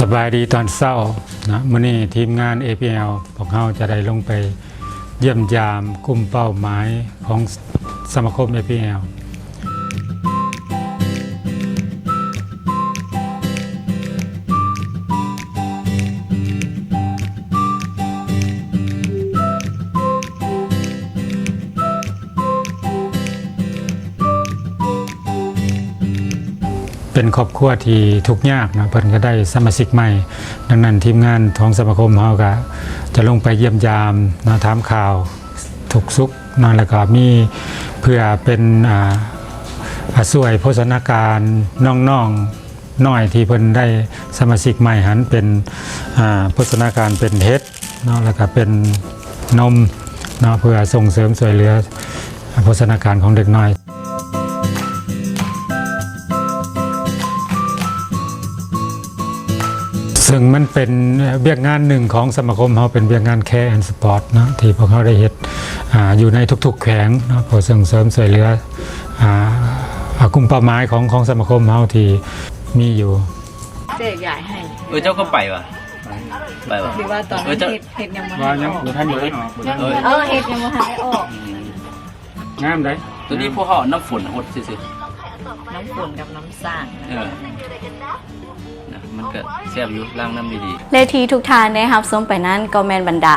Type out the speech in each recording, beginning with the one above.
ສະບາຍດີຕອນເຊົ້ານະ, ມື້ນີ້ທີມງານ ເອ ພີ ແອລ ພວກເຮົາຈະໄດ້ລົງໄປຢ້ຽມຢາມກຸ່ມເປົ້າໝາຍຂອງສະມາຄົມ ເອ ພີ ແອລ. ເປັນຄອບຄົວທີ່ທຸກຍາກເນາະ, ເພິ່ນກໍໄດ້ສະມາຊິກໃໝ່. ດັ່ງນັ້ນທີມງານຂອງສະມາຄົມເຮົາກໍຈະລົງໄປຢ້ຽມຢາມເນາະ, ຖາມຂ່າວທຸກສຸກເນາະ, ແລ້ວກໍມີເພື່ອເປັນ ອ່າ ອ່າ ຊ່ວຍໂພຊະນາການນ້ອງໆ ນ້ອຍທີ່ເພິ່ນໄດ້ສະມາຊິກໃໝ່ຫັ້ນເປັນ ອ່າ ໂພຊະນາການເປັນເຫັດເນາະ ແລ້ວກະເປັນນົມເນາະ ເພື່ອສົ່ງເສີມຊ່ວຍເຫຼືອໂພຊະນາການຂອງເດັກນ້ອຍ. ເຊິ່ງມັນເປັນວຽກງານໜຶ່ງຂອງສະມາຄົມເຮົາ ເປັນວຽກງານ Care and Sport ເນາະ ທີ່ພວກເຮົາໄດ້ເຮັດ ອ່າ ຢູ່ໃນທຸກໆແຂວງເນາະ ເພື່ອສົ່ງເສີມຊ່ວຍເຫຼືອ ອ່າ ອ່າ ກຸ່ມເປົ້າໝາຍຂອງ ຂອງສະມາຄົມເຮົາທີ່ມີຢູ່. ແຈກຢາຍໃຫ້ ເອີ ເຈົ້າກໍໄປວະ ໄປວະ ຫຼືວ່າຕອນ ເອີ ນັ້ນ ເຈົ້າ ເຫັດ ເຫັດຍັງບໍ່ ວ່າຍັງບໍ່ທັນເປີດອອກ ເອີ ເອີ ເຫັດຍັງບໍ່ທັນໄດ້ອອກ. ອືມ ງາມໃດ໋ ຕົວນີ້ພວກເຮົາເອົານ້ຳຝົນຫົດຊື່ໆ ນ້ຳຝົນກັບນ້ຳສ້າງນະ ເອີ ນະ ມັນກໍແຊບຢູ່ ລ້າງນ້ຳດີໆ. ແລະທີ່ທຸກທ່ານໄດ້ຮັບຊົມໄປນັ້ນ ກໍແມ່ນບັນດາ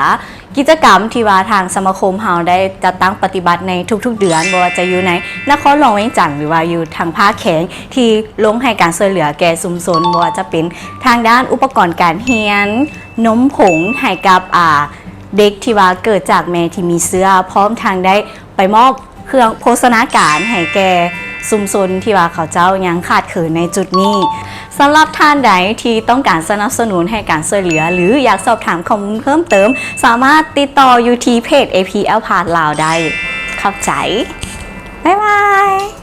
ກິດຈະກຳທີ່ວ່າທາງສະມາຄົມເຮົາໄດ້ຈັດຕັ້ງປະຕິບັດໃນທຸກໆເດືອນ, ບໍ່ວ່າຈະຢູ່ໃນນະຄອນຫຼວງວຽງຈັນ ຫຼືວ່າຢູ່ທາງພາກແຂວງ ທີ່ລົງໃຫ້ການຊ່ວຍເຫຼືອແກ່ຊຸມຊົນ, ບໍ່ວ່າຈະເປັນທາງດ້ານອຸປະກອນການຮຽນ, ນົມຜົງໃຫ້ກັບ ອ່າ ເດັກທີ່ວ່າເກີດຈາກແມ່ທີ່ມີເຊື້ອ, ພ້ອມທັງໄດ້ໄປມອບ ເຄື່ອງໂພຊະນາການໃຫ້ແກ່ຊຸມຊົນທີ່ວ່າເຂົາເຈົ້າຍັງຂາດເຂີນໃນຈຸດນີ້. ສຳລັບທ່ານໃດທີ່ຕ້ອງການສະໜັບສະໜູນໃຫ້ການຊ່ວຍເຫຼືອ ຫຼື ຢາກສອບຖາມຂໍ້ມູນເພີ່ມເຕີມ, ສາມາດຕິດຕໍ່ຢູ່ທີ່ເພຈ ເອ ພີ ແອລ ພາສ ລາວ ໄດ້. ຂອບໃຈ. ບາຍບາຍ.